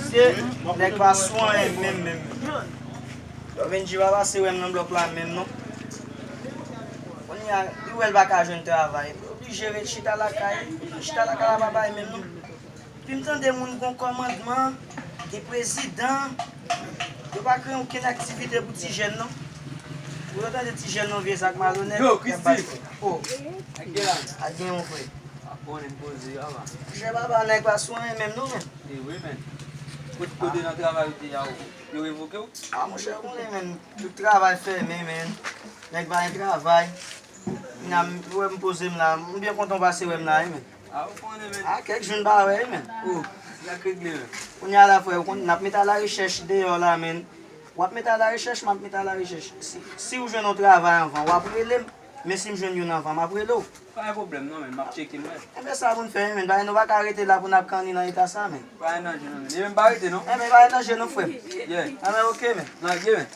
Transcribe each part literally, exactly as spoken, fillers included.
Se nèg pa sou anyen menm, menm, menm. Yo vin di papa se wè m nan blòk la menm non. Kounye a, li wè l pa ka jwenn travay. Li oblije ret chita lakay. Chita lakay la pa bay menm non. Epi m tande moun gon kòmandman, gen prezidan. Yo pa kreye okenn aktivite pou ti jèn non. Ou yo tande ti jèn nan vye zak malonèt. Yo, Christy. Oh. Ak gen la. Ak gen yon frè. Ap konnen poze yo ava. Jè papa nèg pa sou anyen menm non men. E wi men. Kote, kote nan travay ou te a ou? Yo revoke w? A monchè ou konnen men. Tout travay fèmen men. Nèg pa gen travay. Kounye a m wè m poze m la. M byen kontan w pase wè m la wi men. A ou konnen men. A kèk jou n pa wè wi men. Oh, sa k regle men. Kounye a la frè ou konn n ap met a la rechèch deyò la men. W ap met a la rechèch, m ap met a la rechèch. Si, si ou jwenn yon travay anvan, w ap rele m. Men si m jwenn youn anvan, m ap rele w. Pa gen pwoblèm non men, m ap tcheke m wè. Enben sa pou n fè wi men, paske nou pa ka rete la pou n ap kanni nan eta sa men. Pa gen danje non men. Li menm pa rete non. Enben pa gen danje non frè m. Yeah. Enben oke men. Lage men.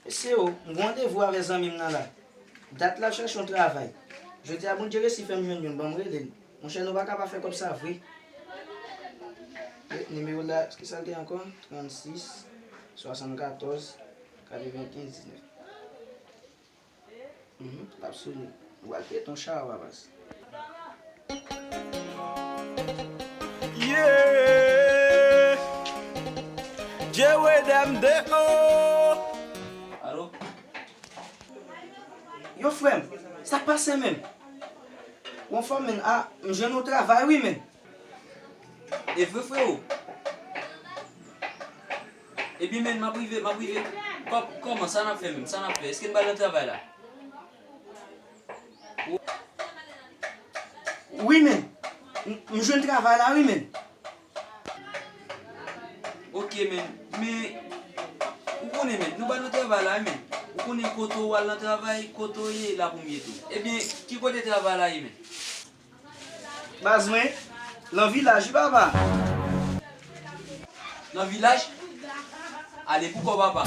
Mesye o, m gen randevou avè zanmi m nan la. Dat l ap chache yon travay. Jodi a Bondye resi fè m jwenn youn, ban m rele l. Monchè nou pa ka pa fè kòb sa vre. E, nimewo la, kisa l te ankò? Trannsis, swasannkatòz, katrevenkenz, diznèf. Mhm, l ap sone. Ou al pete yon chawa baz. Yeah. Dye wede m de o. Alo? Yo frè m, sa k pase menm? Ou anfòm men, a, m jwenn yon travay wi men. E vre freo? Ebyen men, m ap rive, m ap rive. Kò-, kòman, sa n ap fè menm? Sa n ap fè? Èske n pral nan travay la? Wi men. M, m jwenn travay la wi men. Oke men, men ou konnen men, nou pral nan travay la wi men. Ou konnen kote w al nan travay, kote w ye la pou m ye tou. Ebyen, ki kote travay la ye men? Baz mwen, nan vilaj wi papa. Nan vilaj? Ale pou kò papa.